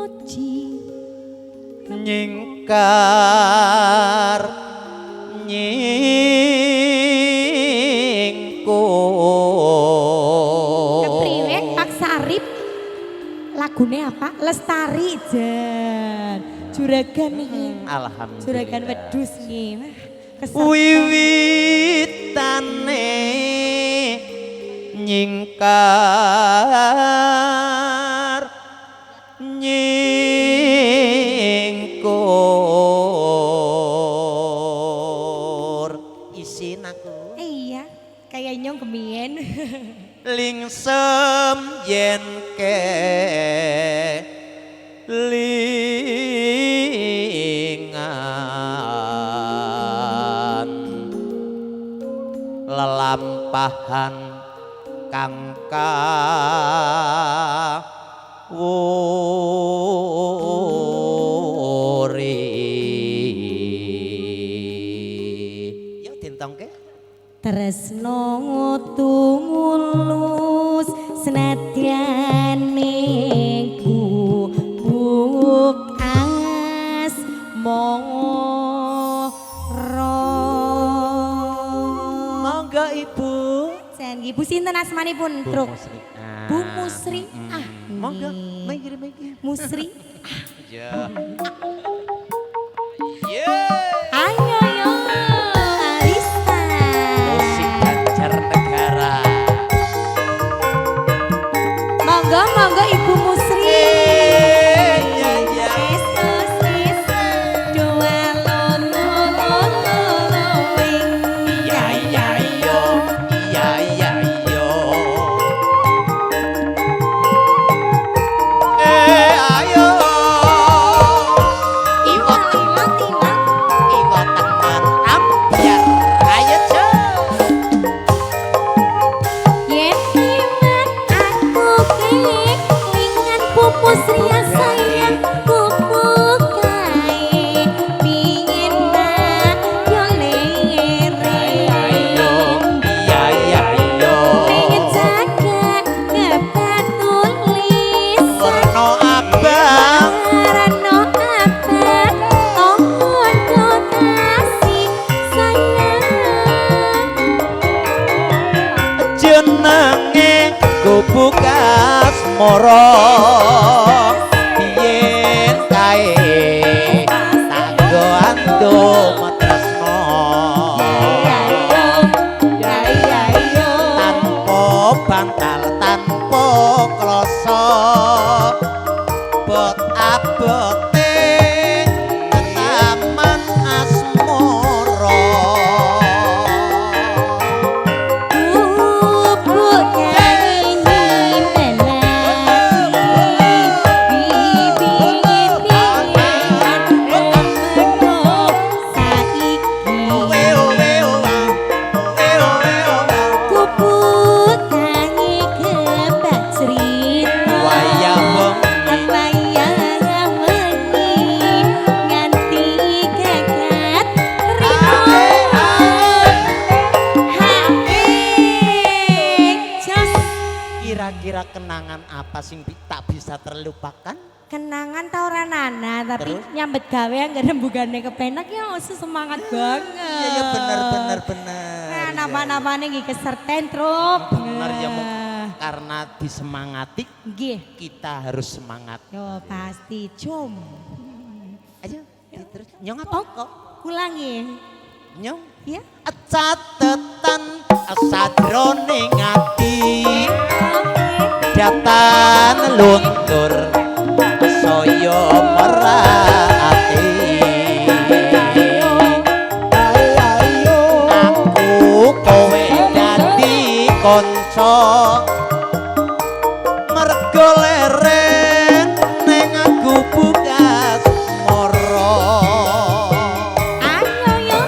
Muji nyingkar nyingkur. Kepriwe Pak Sarip? Lagune apa? Lestari jan. Juragan iki. Alhamdulillah. Juragan wedhus nggih. Wah, keserta. Wiwitane nyingkar nyingkur. Isin aku. Iya, kayak nyong kemien. Lingsem yen kelingan lelampahan kang kawuri. Ya dintongke. Tresno tumulus senadyan ning gubuk asmara. Monggo Ibu. Jan Ibu sinten asmanipun, Bu Truk? Musri. Ah. Bu Musri. Ah, Monggo, nggih. minggir minggir. Musri. Ya. Yeah. Ayo yo Arista. Musik Banjarnegara. Monggo monggo Ibu Musri. Ya ya. Es es es dua lo lo lo lo lo wing. Iya iya yo. Iya iya yo. Eh ayo. Iwak iwak iwak. Iwa tenan ambyar. Ayo jo. Yen iman aku kelingan pupus ria sayang pupuk kae pingin tak yo lere. Ayo. Iya iya yo. Pengen jaga kebatulisan Werna abang. Rano abang tondo kasih sayang. Jenenge gubuk asmara biyen kae tanggo andum tresno Ya iya yo. Tanpa bantal tanpa kloso bot abote taman asmara. Bubuk ini bibit remeno saiki. Owe owe owa owe owe owa. Gubuk tangi kebak cerita. Wayah wengi. Wayah wengi nganti gagat rino. Jos. Kira-kira kenangan apa sing tak bisa terlupakan? Kenangan ta ora nana, tapi Terus? nyambet gawe anggar rembugane kepenak ya semangat banget. Iya ya bener bener bener. Nah, napa-napane nggih keserten, Truk. Bener ya Mung. Karena disemangati Nggih. kita harus semangat. Yo pasti cum. Ayo terus nyong apa Oh, kok? kula nggih. Nyong. Ya. Catetan sajroning ati Oke. datan luntur saya merati. Aku kowe dadi kanca mergo leren ning aku bukas mara. Ayo yo.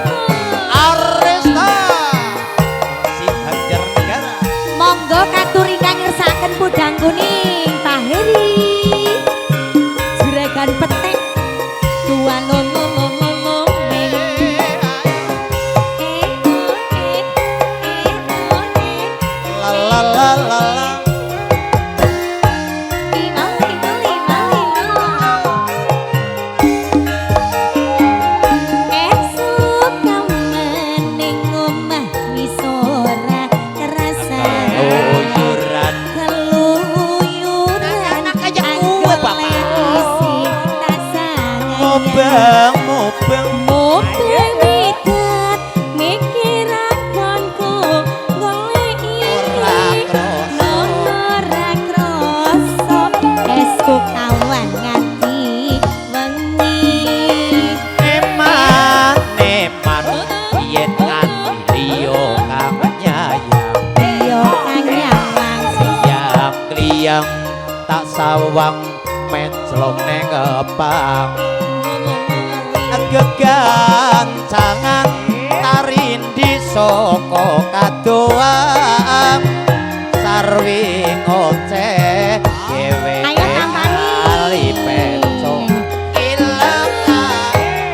Aresta si Banjarnegara. Monggo katur ingkang ngersakaken podang kuning Pak Heri. Juragan petek dua lo lo lo lo lo meng. Eh oh eh eh oh eh. La la la la la. Lima lima lima lima. Tak sawang menclong neng kepang gegancangan tarindi saka kadoan sarwi ngoceh dhewe Ayo tampani. Kali peco ileng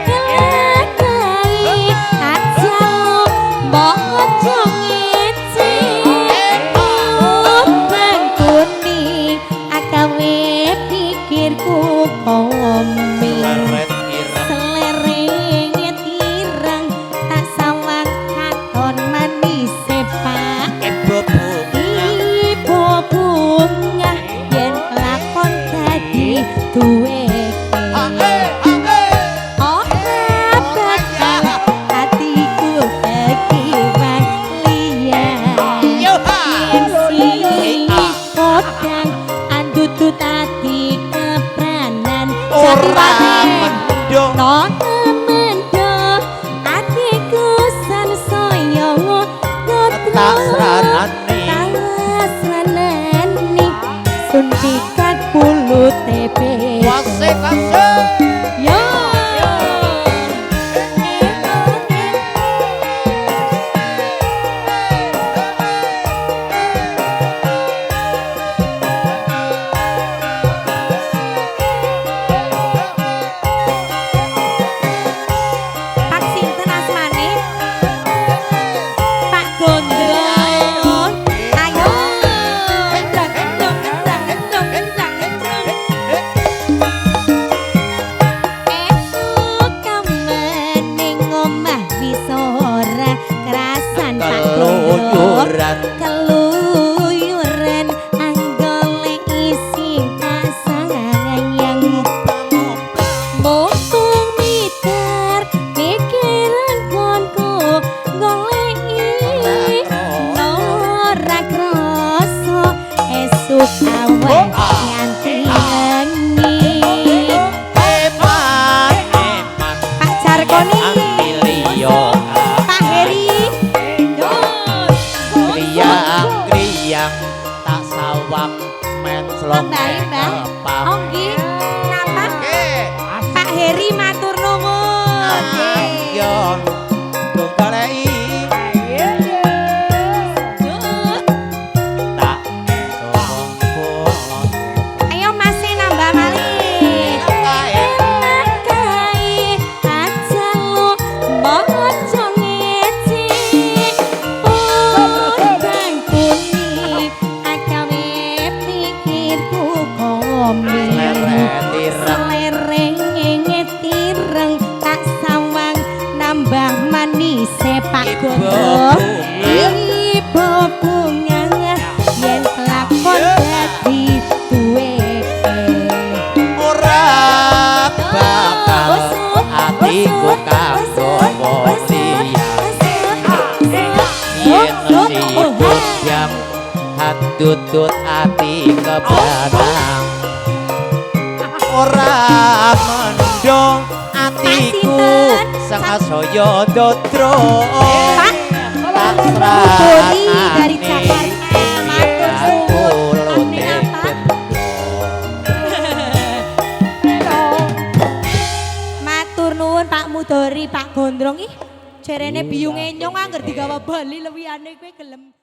Kelakai aja mbok aja ngece utang kuning akawe pikirku komi leret ireng selerenge ireng tak sawang katon manise Pak ibu bunga ibu bunga yen lakon dadi duweke ora bakal atiku kekiwan liyan yo ha yen si kodang andutut ati kepranan ora Jatiwati. mendung Nono mendo atiku sansaya tak sranani tasranani suntikan pulute wase kase yo Pak sinten asmane? Pak Gondrong. Ayo. Endang endang endang endang endang endang. Esuk kamen ning omah wis ora kerasan Pak Gondrong. Keluyuran Keluyuran anggolek isi kasayang. Mopeng miter mikiran konku goleki ora krasa esuk awan nganti wengi. Eman eman Pak Jarkoni, Ambilio Pak Heri. Griyang griyang tak sawang menclong Tambahi, Mbah. kepang Oh nggih, napa? Oke. Pak Heri matur nuwun. Nggih. Ayo goleki tak sawang Ayo masih nambah malih. kae Enak kae aja lu maca ngece. Udang kuning akawe pikirku komi. Leret ireng Selerenge tireng tak sawang nambah manise Pak Ibu Gondrong. bunga. Ibu bunga yen lakon dadi duweke. Ora bakal atiku kanggo wong liya yen si bodang handutut ati kebranang ora mendong atiku sangasaya dodro Pak tak Mudori dari sranani Jakarta matur suwun. kulute Ane apa? Matur nuwun Pak Mudori, Pak Gondrong ih. Jarene biyunge nyong angger digawa bali lewihane kowe gelem.